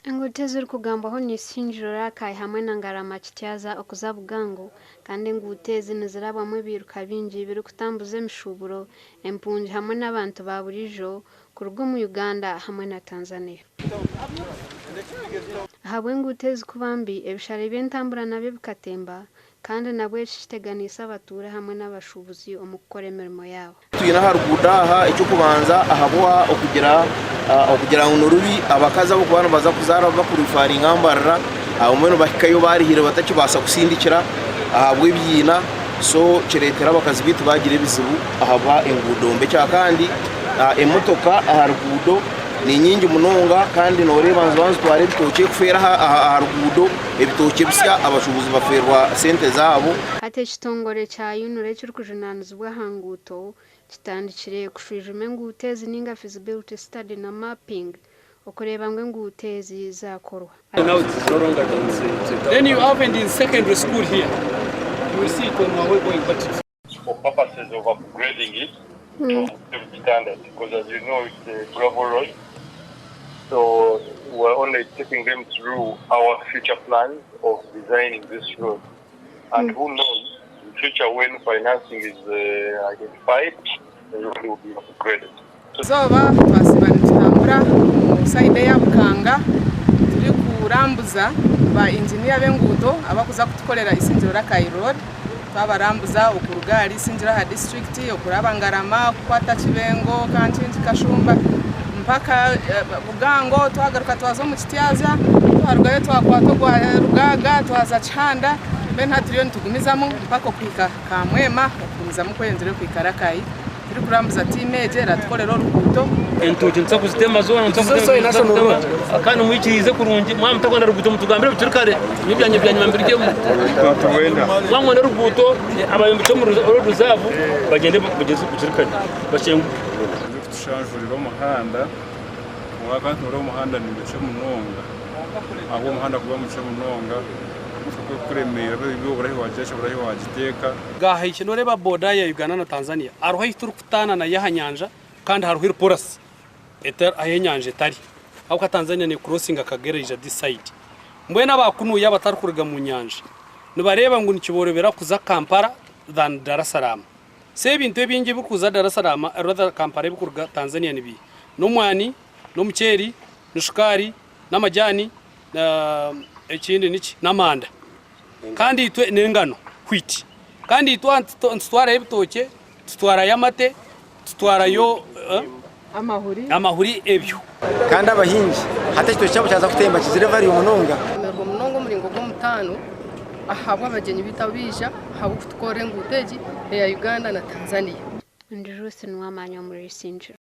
Enguuto ezirikugambwaho ni Isingiro Rakai hamwe na Ngarama Kityaza okuza Bugango kandi enguuto ezi nizirabwamu ebiiruka bingi birikutambuza emishuuburo, empungi hamwe n'abantu ba buriijo kuruga omu Uganda hamwe na Tanzania. Ahabw'enguuto ezi kuba mbi, ebishare by'entambura nabyo bikatemba kandi nabwo eki kiteganiise abatuura hamwe n'abashuubuzi omu kukora emirimo yaabo. Twine aha ruguudo aha eky'okubanza ahabwa okugira okugira ngu nirubi abakazi abarikuba nibaza kuzaara bakurifaaringa Mbarara abamwe nibahikayo barihire batakibaasa kusindikira ahabw'ebiina so kireetera abakazi baitu baagira ebizibu ahabwa enguudo mbi. Ekyakandi emotoka aha ruguudo ni nyingi munonga kandi nooreeba niziba nizitwara ebitookye kufeera aha ruguudo ebitookye bisya abashuubuzi bafeerwa sente zaabo. Hati ekitongore kya UNRA ekirikujunaanizibwa aha nguuto kitandikire kushwijuma enguuto ezi ninga feasibility study na mapping okureeba ngu enguuto ezi zaakorwa. Then you have and in secondary school here you will see it on your way going but it's for purposes of upgrading it to safety standard because as you know it's a gravel road so we're only taking them through our future plans of designing this road and who knows in future when financing is uh, identified the road will be upgraded. Izooba twasiiba nitutambura omu sayidi eya Bukanga turikurambuza ba inginiya b'enguuto abakuza kutukorera Isingiro Rakai Road. Twabarambuza okuruga ahari Isingiro aha disiturikiti, okuraba Ngarama, kukwata Kibengo, Kankingi, Kashumba mpaka Bugango, twagaruka twaza omu Kityaza, twarugayo twakwata ogwa Rugaaga twaza Kihanda, mbwenu hati turiyo nitugumizamu mpaka okuhika Kamwema okugumizamu kweyongyerayo kuhika Rakai. Turikurambuza tiimu egi eratukorera oruguuto. Entookye nituza kuzitema zoona nituza kuzitema kandi mwikirize kurungi mwaba mutakwenda ruguuto mutugambire bukiri kare nyowe ebyangye byanyima mbirugyemu mwaba mwenda oruguuto abayombekye omu road reserve bagyende bagyeze bukiri kare bakyenguhe. Kutushanjurira omuhanda kwonka kandi noreeba omuhanda ni mukye munonga ahabw'omuhanda kuba mukye munonga kukuremeera obura ahu wagira obura ahu wagiteeka. Gahikye noreeba boda ya Uganda na Tanzania hariho ahu turikutaana nayo aha nyanja kandi hariho eri porous ahu enyanja etari ahabw'okuba Tanzania ne crossinga Kagera eija this side. Mbwenu aba kunuya abatarikuruga mu nyanja nibareeba ngu nikiborobera kuza Kampala than Dar es Salaam. So ebintu ebingi ebirikuza Dar es Salaam rather Kampala ebirikuruga Tanzania nibiiha? N'omwani, n'omuceeri, n'shukaari, n'amajaani ekindi niki? N'amanda. Kandi itwe n'engano, wheat. Kandi itwe aha nitutwarayo ebitookye, tutwarayo amate, tutwarayo amahuri ebyo. Kandi abahingi hati ekitookye kyabo kyaza kutemba kigire value munonga. Tushemererwa munonga omuringo gw'omutaano ahabw'abagyenyi baitu abaija ahabw'okutukorera enguuto egi eya Uganda na Tanzania. Ndi Ruth Nuwamanya omuri Isingiro.